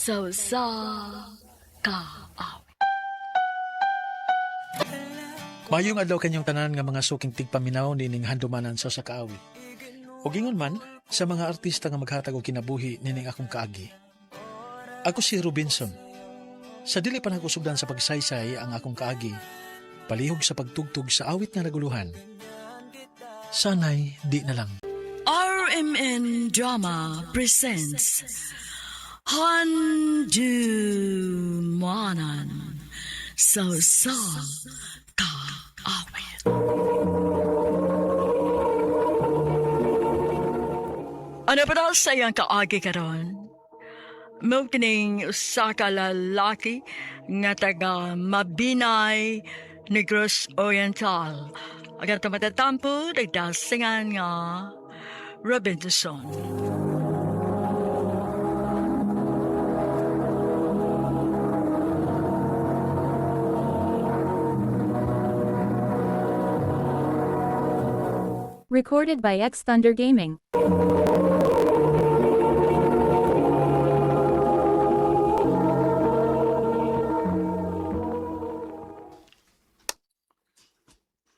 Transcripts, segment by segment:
Sa usa ka awit. Mayong adlaw kanyong tanan nga mga suking tigpaminaw nining handumanan sa sakaawit. Ug ingon man sa mga artista nga maghatag og kinabuhi nining akong kaagi. Ako si Robinson. Sa dili pa nagusugdan sa pagsaysay ang akong kaagi, palihog sa pagtugtog sa awit nga naguluhan. Sanay di na lang. RMN Drama presents Handumanan sa usa ka awit. Ano pa daw sa iyang kaagi karon? Mao kining usa ka lalaki nga taga Mabinay, Negros Oriental. Ang atong matatampo, nagdasingan nga Robinson. Recorded by X Thunder Gaming.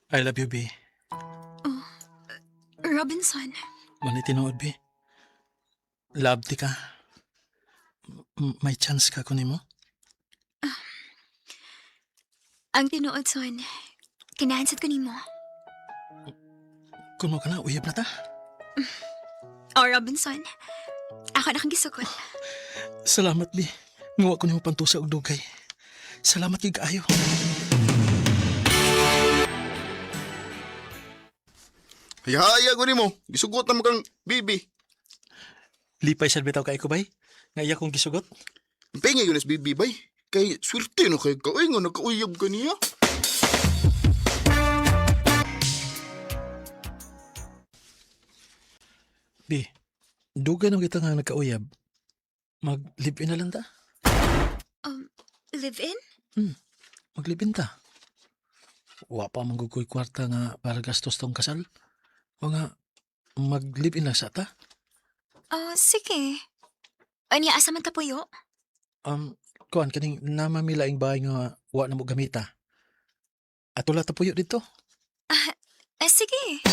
I love you, B. Robinson, Mani tinuod, B. Love ti ka. May chance ka kunin mo? ang tinuod son, kinahansad ko nimo. Kuno ka na, uyab na ta. Oh, Robinson, ako na kang gisukol. Salamat, B. Nguwa ko nimo pantusa og dugay. Salamat kay kaayo. Hayahaya ko nimo. Gisugot na mo kang bibi. Lipay sad bitaw kay ko bay. Nga iya kong gisugot. Pingay yun as bibi bay. Kay swerte no kay ka. Uy, nga nakauyab ka niya. B, dugay na kita nga nagkauyab. Mag-live-in na lang ta. Live in? Mag-live-in ta. Wa pa man gud ko'y kwarta nga para gastos tong kasal. O nga, mag-live-in lang sa ta. Oh, sige. Anya, asa man ta puyo? Kuan kaning namamilaing bahay nga wa na mo gamita. Atula ta puyo dito. Eh, sige.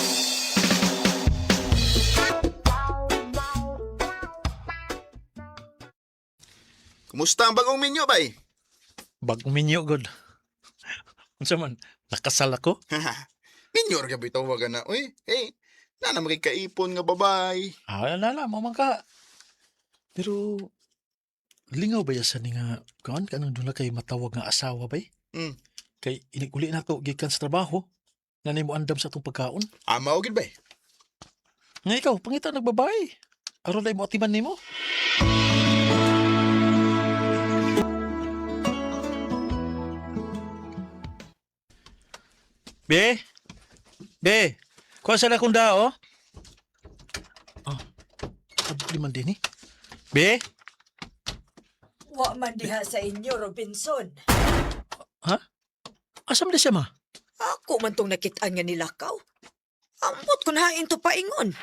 Kumusta ang bagong minyo bay? Bagong minyo god. Unsa man, nakasal ako? Minyo ra gabi tawag na. Uy, hey. Na na makikaipon nga babay. Ah, nala, mo man ka. Pero lingaw ba sa ni nga kuan kanang doon na kay matawag nga asawa bay? Kay iniguli na to gikan sa trabaho. Nga nimo andam sa atong pagkaon. Ama og gid bay. Nga ikaw, pangita nagbabay. Aron dai mo atiman nimo. Be? Be? Kuha sa lakong dao? Oh, abli man din eh. Be? Wa man diha sa inyo, Robinson. Ha? Asam di siya ma? Ako man tong nakitaan nga nilakaw. Ambot ko na to paingon.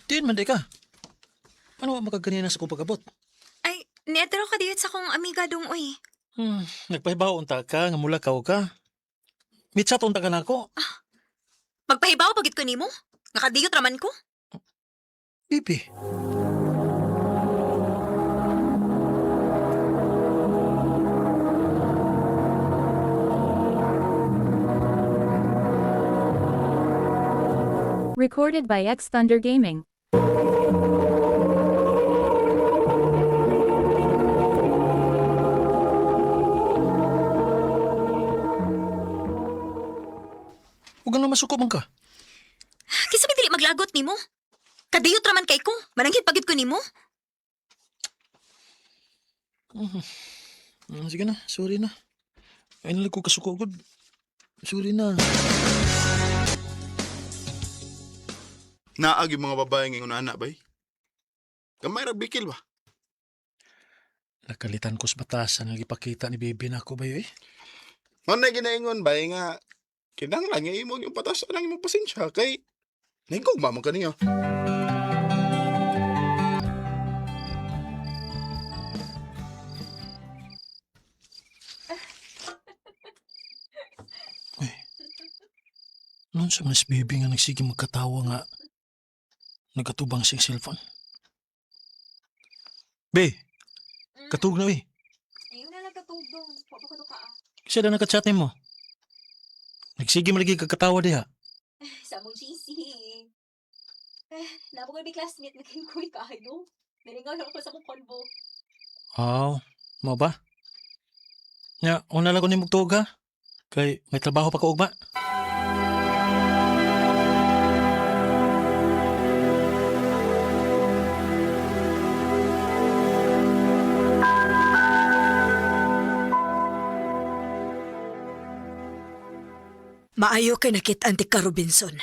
Din man di ka. Ano makaganina sa kong pag-abot? Ay, niadro ka diyot sa kong amiga dong, uy. Nagpahibaw unta ka, nga mula ka ka. Mitsat unta ka na ako. Magpahibaw pagit ko nimo? Nakadiyot raman ko? Bibi. Recorded by X Thunder Gaming. Huwag na masuko man ka. Kisa may dili maglagot nimo? Kadiyot raman kay ko. Mananghid pagit ko nimo? Sige na, sorry na. Ay nalag ko kasuko gud. Sorry na. Naag yung mga babae ngayon ana bay. Gamay ra bikil ba? Nakalitan ko sa batasan nga gipakita ni Bibi na ako ba eh. Mao na ginaingon bay nga kinahanglan nga imo yung patasan ang imong pasensya kay Nahigugma man ka niya. Noon sa mas baby nga nagsige magkatawa nga nagkatubang sa cellphone. Be, katug na eh. Ayun na lang katugdong. Wa pa ko ka. Kasi na nakachat mo. Nagsige malagi kagkatawa diha. Sa among GC. Eh, nabo ko may classmate nga kingkoy kaayo. Nalingaw lang ako sa akong convo. Aw, mo ba? Nya, una lang ko ni magtuog ha. Kay may trabaho pa ko ugma. Maayo kay nakit-an ti ka, Robinson.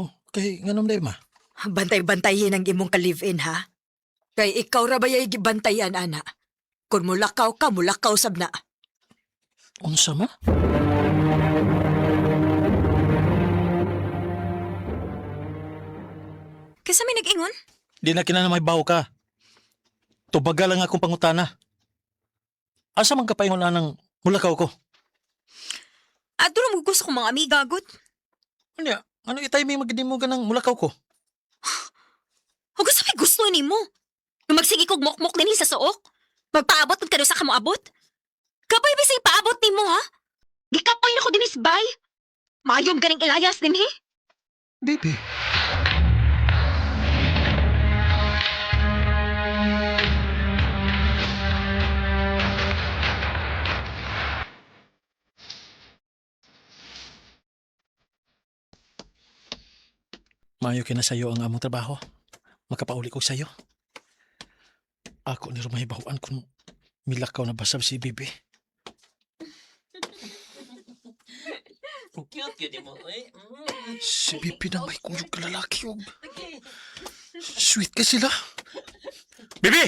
Oh, kay nganom day ma. Bantay-bantayin ang imong ka-live-in, ha? Kay ikaw ra ba yay gibantayan, ana? Kung mulakaw ka, mulakaw sab na. Unsa ma? Kaysa may nag-ingon? Di na kinahanglan may bawo ka. Tubaga lang akong pangutana. Asa man ka paingon anang mulakaw ko? Adto ra mo gusto kong mga amiga gud. Ano ya? Ano i-timing magdi mo ganang mulakaw ko? Ug sa may gusto nimo. Nga magsige kog mokmok dinhi sa suok. Magpaabot man kado sa kamoabot. Kapoy bisay paabot nimo ha? Gikapoy na ko dinis bay. Maayom ganing Elias dinhi. Baby. Maayo kina sayo ang among trabaho. Makapauli ko sayo. Ako ni rumahibahuan kung milakaw na basab si Bibi. Cute yun mo, eh. Si Bibi na may kuyog ka lalaki. Og. Sweet ka sila. Bibi!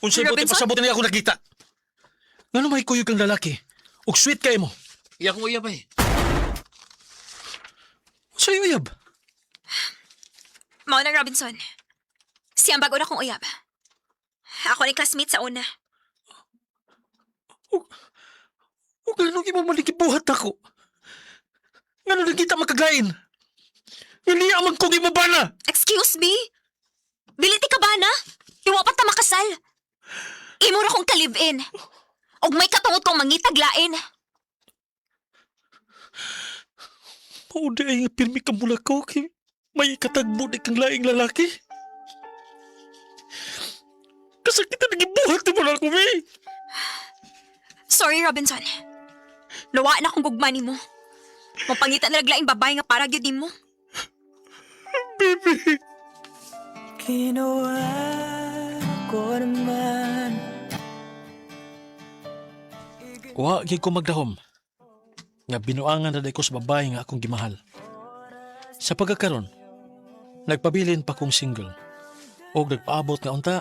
Unsay buti Robinson? pasabot niya ako nakita. Ngano may kuyog kang lalaki? Og sweet kay mo. Iyak mo iya ba eh. Unsay uyab? Mao na Robinson. Siyang bago na kong uyab. Ako ni classmate sa una. Og ano imo maligibuhat ako? Ngano nakita makaglain? Nga man kong imo bana. Excuse me? Biliti ka ba na? Iwa pa ta makasal. Imo ra kong ka-live-in. Og may katungod kong mangitaglain. Mao di ay nga pirmi ka mulakaw kay may katagbo di kang laing lalaki. Kasakitan nagibuhat mo na ako, eh. Sorry, Robinson. Luwa na akong gugma nimo. Mapangita na laglaing babae nga para gyud nimo. Baby. Ginawa ko naman. Wa gyud ko magdahom. Nga binuangan na ko sa babae nga akong gimahal. Sa pagkakaron, nagpabilin pa kong single. Og nagpaabot nga unta,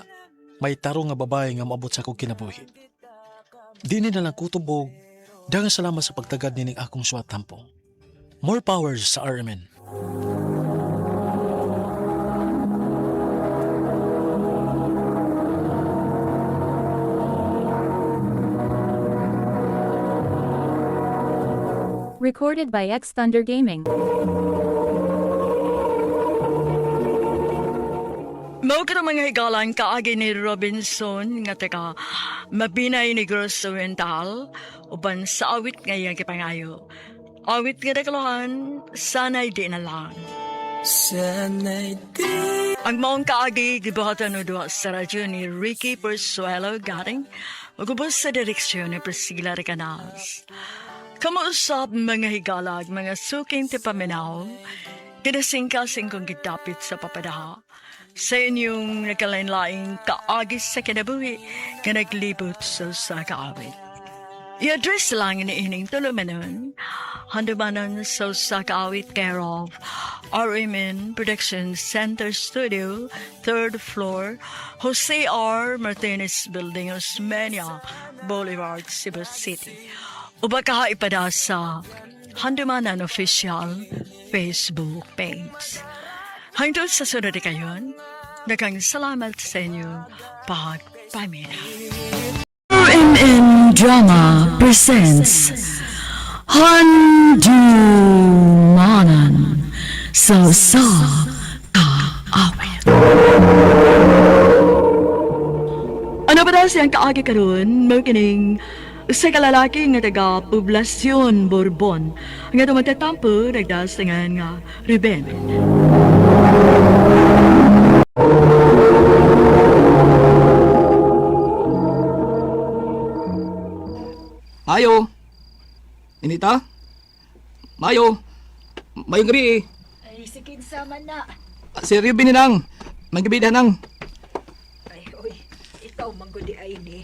may tarong nga babae nga moabot sa akong kinabuhi. Dini na lang kutubog, daghang salamat sa pagtagad nining akong suwat tampong. More powers sa RMN. Recorded by X Thunder Gaming. Mao ka mga higalan kaagi ni Robinson nga taga Mabinay Negros Oriental uban sa awit nga iyang gipangayo. Awit nga daklohan, sana'y di na lang. Sana'y di Ang maong kaagi gibuhatan o duha sa radyo ni Ricky Persuelo Garing ug ubos sa direksyon ni Priscilla Recanals. Kamuusap mga higalag, mga suking tipaminaw, kinasingkasing kong gidapit sa papadaha. Sa inyong nagkalain-laing kaagis sa kinabuhi, nga naglibot sa kaawit. I-address lang ni ining tulumanon, handumanan sa Sakawit care of RMN Production Center Studio, third floor, Jose R. Martinez Building, Osmeña Boulevard, Cebu City. O baka ipada sa Handumanan Official Facebook page. Hangtod sa sunod kayon, daghang salamat sa inyong pagpamina. RMN Drama presents Handumanan sa sa kaawit. Ano ba daw siyang kaagi karon? Mao kining usa ka lalaki nga taga Poblasyon Borbon nga tumatatampo nagdasingan nga Ruben. Mayo. Ninita? Mayo. Mayong gabi eh. Ay, si kinsa man na. Si Ruben ni nang. May gabi na nang. Ay, oy, ikaw manggudi ay ni.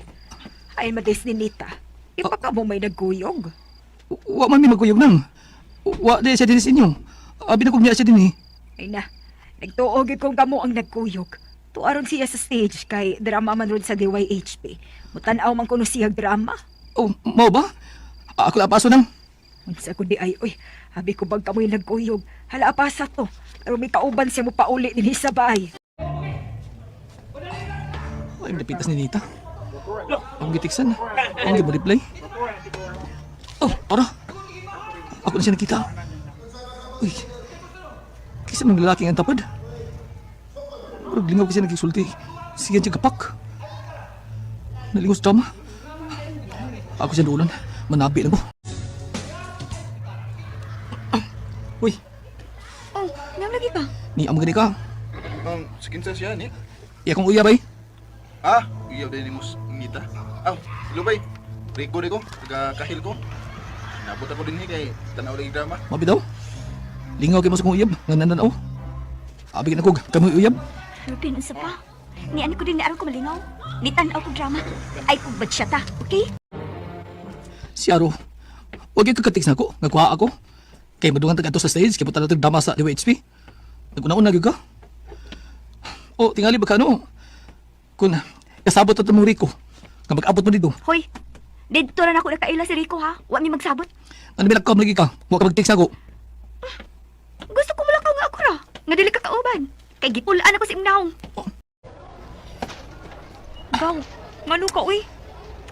Ay, magis ni Nita. Ipaka mo may nagkuyog. Wa man mi magkuyog nang. Wa di siya din sa inyo. Abi na kong niya siya din eh. Ay na, nagtuo gyud kong kamo ang nagkuyog. Tuaron siya sa stage kay drama man ron sa DYHP. Mutan-aw man kuno siya drama. Oh, mao ba? Ako na paso nang. Unsa ko di ay, oy, habi ko bag kamoy nagkuyog. Hala pa sa to. Pero may kauban siya mo pauli dinhi sa bahay. Ay, napitas ni Nita. Ang gitiksan. Ang gi-reply. Oh, ara. Ako na siya nakita. Uy. Kisa ng lalaking ang tapad. Murag lingaw kasi nagkisulti. Sige siya kapak. Nalingos drama. Ako siya dulan. Manabi lang ko. Uy, Oh, ngam lagi ka. ni ang gani ka. Sa kinsa siya ni? Iya kong uya bay. Ah, iyaw din ni Mus Nita. Aw, hello bay. Rico Rico, taga Kahil ko. Nabot ako din kay tanaw lagi drama. Mabi daw. Lingaw kay mo sa kong uyab. Nga nananaw. Abi na kog, kamoy uyab. Ruben, unsa pa? Ni ani ko din ni aron ko malingaw. Ni tan-aw ko drama. Ay kog badsyata, okay? Si Aro, huwag yung kakatik na ako, nagkuha ako. Kay madungan taga sa stage, kay punta natin drama sa DWHP. Naguna-una gyud ka. O, tingali ba ka ano? Kung kasabot at mong Rico, nga mag-abot mo dito. Hoy, didto ra nako nakaila si Rico ha. Wa mi magsabot. Ano bilak lagi ka? Huwag ka mag-text na ako. Gusto ko mulakaw nga ako ra. Nga dili ka kauban. Kay gipulaan ako sa imong naong. Gaw, ngano ka uy?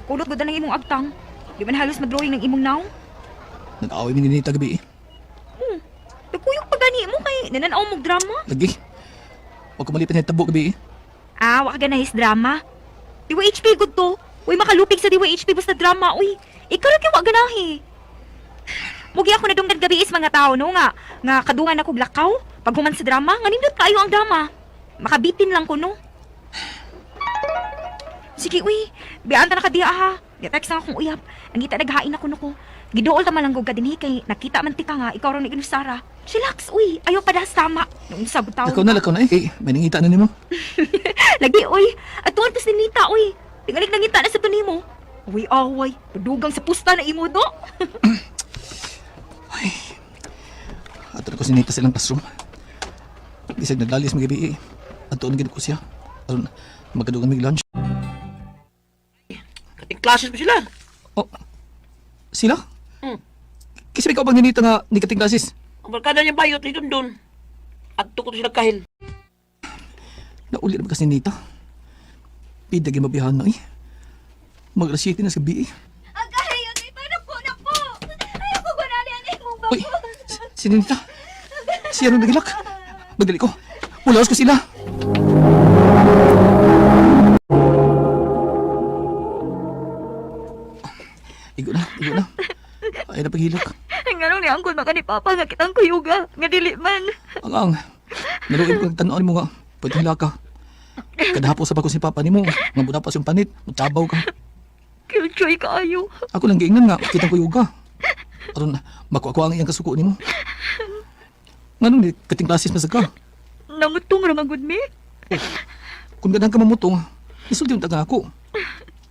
Kulot gud ang imong agtang. Di man halos madrawing ng imong naong. Nag-away mi ni Nita gabi eh. Nagkuyog pa gani mo kay nananaw mo drama. Lagi. Huwag ka malipit na tabo gabi eh. Ah, wa ka ganahis drama. DYHP gud to. Uy, makalupig sa DYHP basta drama, uy. Ikaw ra kay wa ganahi. Mugi ako nadunggan gabi is mga tao no nga nga kadungan ako lakaw pag human sa drama nga nindot kaayo ang drama. Makabitin lang ko no. Sige uy, biyaan ta na ka diha ha. Gitext na akong uyab. Nangita naghain ako no ko. Giduol ta man lang gud ka dinhi kay nakita man ti ka nga ikaw ra ni Ginusara. Chillax uy, ayaw pa das tama. Nung sa butaw. Lakaw na eh. Kay, may nangita na nimo. Lagi, oy. At tuwan pas ni Nita, oy. Tingalig nangita na sa tunimo. Uy, away. Padugang sa pusta na imo do. Ato na ko si Nita sa ilang classroom. Bisag naglalis magabi eh. Ato na gid ko siya. Aron magkadugan mig lunch. Kating classes mo sila. Oh, sila? Hmm. Kasi may kaubang ni Nita nga ni kating classes. Ang barkada niya bayot ni Dundun. Adto ko to sila kahil. Nauli na ba kasi ni Nita? Pida gyud mabihan na eh. Mag alas 7 na sa gabi eh. Agay, agay, paano po na po? Ayaw ko gunali ang imong Uy, si Nita. Siya nang nagilak. Magdali ko. Mulaos ko sila. Igo na, igo na. Ay na paghilak. Nganong ni angkol maka ni Papa nga kitang kuyuga, nga dili man. Ang ang. Naluib ko tanaon mo nga. Pwede hila ka. Kadahapon sa bako si Papa nimo. Nga muna pa siyang panit. Mutabaw ka. Killjoy kaayo. Ako lang giingnan nga. Kitang kuyuga. Aron, makuha ang iyang kasuko nimo. Nganong ni kating klasis na sa ka? Nangutong ra man gud mi. Kung ganahan ka mamutong, isulti yung taga ako.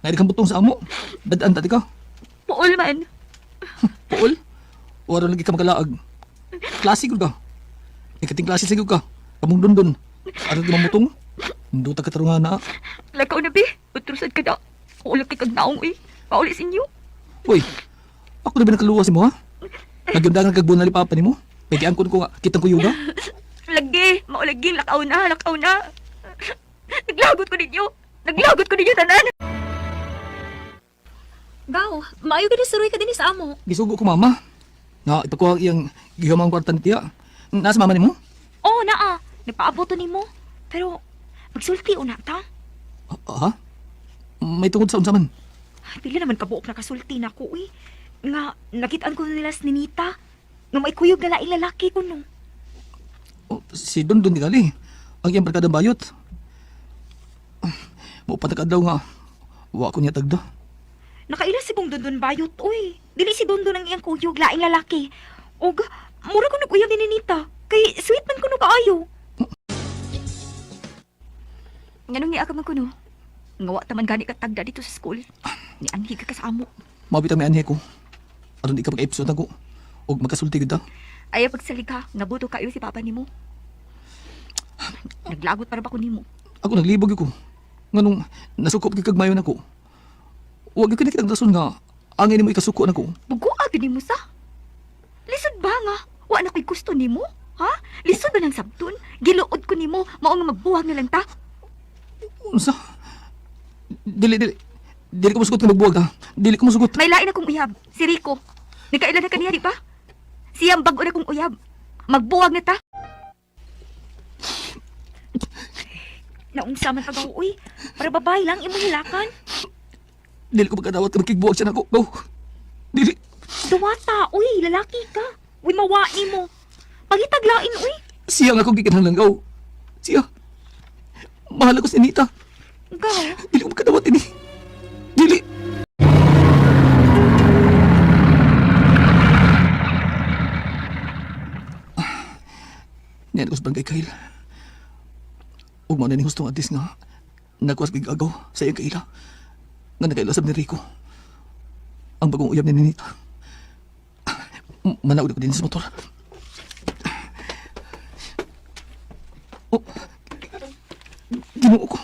Nairi kang butong sa amo. Dadaan tati ka. Puol man. Puol. Waro lagi ka magalaag. Klase ko ka. Ikating klase siguro ka. Kamong dundun. Aron ka mamutong. Induta ka tarungan na. Lakaw na bi. Utrusad ka da. Ulak kay kag naong uy. Pauli sa inyo. Uy, Ako na ba nakaluwas mo ha? Nagyundangan kag buwan na ni papa nimo? Kay giangkon ko nga kitang kuyuga. Lagi, maulagi, lakaw na, lakaw na. Naglagot ko ninyo. Naglagot ko ninyo tanan. Gaw, maayo ka suroy ka din sa amo. Gisugo ko mama. Nga ipakuha ang iyang gihamang kwarta ni tiya. Nasa mama nimo? Oh, naa. Nagpaabot to nimo. Pero magsulti una ta. Ha? May tungod sa unsa man. Ay, pila naman kabuok nakasulti na ko, uy. Nga, nakitaan ko nila si Ninita. Nga may kuyog na laing lalaki ko no. Oh, si Don Don tingali. Ang iyang barkada bayot. Mo patag adlaw nga. Wa ko niya tagda. Nakaila si Bong Dondon bayot, uy. Dili si Dondon ang iyang kuyog, laing lalaki. Og, mura ko nag-uyab ni Ninita. Kay sweet man kuno kaayo. Nganong niya ka man kuno? Nga wa taman gani ka tagda dito sa school. Ni anhi ka sa amo. Mabit ang may anhi ko. Aron di ka pag-episode ako. Og magkasulti gud ta. Ayaw pagsalig ha, nabuto kayo si papa nimo. Naglagot para ba ko nimo? Ako naglibog ko. Nganong nasukop gyud kag mayo nako. Wa gyud ka nakitang rason nga angay nimo ikasuko nako. Bugoa gid nimo sa. Lisod ba nga? Wa na ko'y gusto nimo? Ha? Lisod ba ng sabton? Giluod ko nimo, mao nga magbuwag na lang ta. Unsa? Dili dili. Dili ko musugot nga magbuwag ha. Dili ko musugot. May lain akong uyab, si Rico. Nagkailan na kaniya, di ba? Siyang bago na kong uyab. Magbuwag na ta. Naunsa man pagaw, uy. Para babae lang imong hilakan. Dili ko magkadawat nga magkigbuwag siya nako. Go. Dili. Duwata, uy, lalaki ka. Uy, mawa nimo. Pangitaglain, uy. Siya nga akong gikinahanglan gaw. Siya. Mahal ako si Nita. Gaw. Dili ko magkadawat ini. Dili. Niyan ko sa barangay Kyle. Ug mao na ning hustong adis nga nagkuha sa gigagaw sa iyang kaila. Nga nakaila sab ni Rico. Ang bagong uyab ni Ninita. Manaog na ko din sa motor. Oh, Ginoo ko.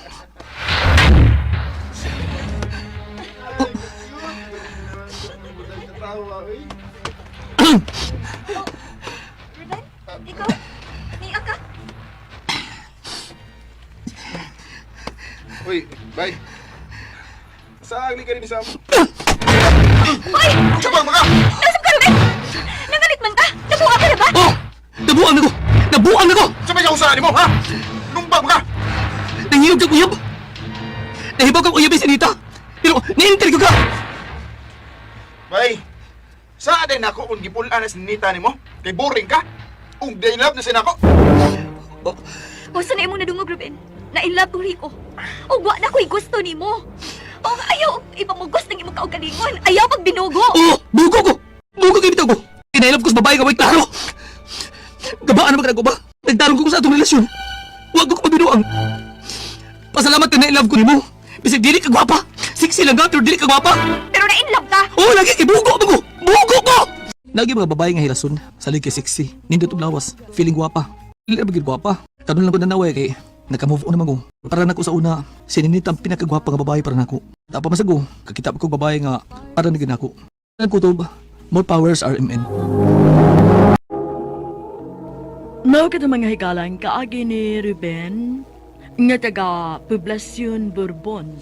Ruben, ikaw? Niya ka? Uy, bye. Sa agli ka rin sa amo. Uy! Sabang maka! Nasaan ka, Ruben? Nangalit man ka? Nabuha ka na ba? Oh! Nabuang na ko! Nabuang na ko! Sabay ka usaan mo, ha? Lumbang ka! Nangiyog kang uyab! Nahibaw kang uyab si Nita! Pero niinter ko ka! Bay, sa aday nako kung gipulaan na si Nita nimo? Kay boring ka? Ung day love na si nako. Gusto na imong nadungog, Ruben. Na in love ko, Rico. O wa na ko'y gusto nimo. O ayaw ipamugos ng imong kaugalingon. Ayaw pagbinugo. Oo! Bugo ko! Bugo kayo bitaw ko! Kinailap ko sa babae nga way klaro! Gabaan naman ka ba? Nagtarong ko sa atong relasyon. Huwag ko pabinuang. Pasalamat ka na ilove ko nimo. Bisag dili ka gwapa. Sexy lang ka pero dili ka gwapa. Pero na in love ka. Oo, lagi kay bugo mo ko. Bugo ko! Lagi mga babae nga hilason, salig kay sexy, nindot og lawas, feeling gwapa. Dili ra ba gyud gwapa. Karon lang ko nanaway kay naka-move on naman ko. Para nako sa una, si Ninita ang pinakagwapa nga babae para nako. Tapa masago, kakita ko babae nga para na gyud nako. Ang kutob, more powers RMN. Mao kadto mga higalan kaagi ni Ruben nga taga Poblacion Bourbon.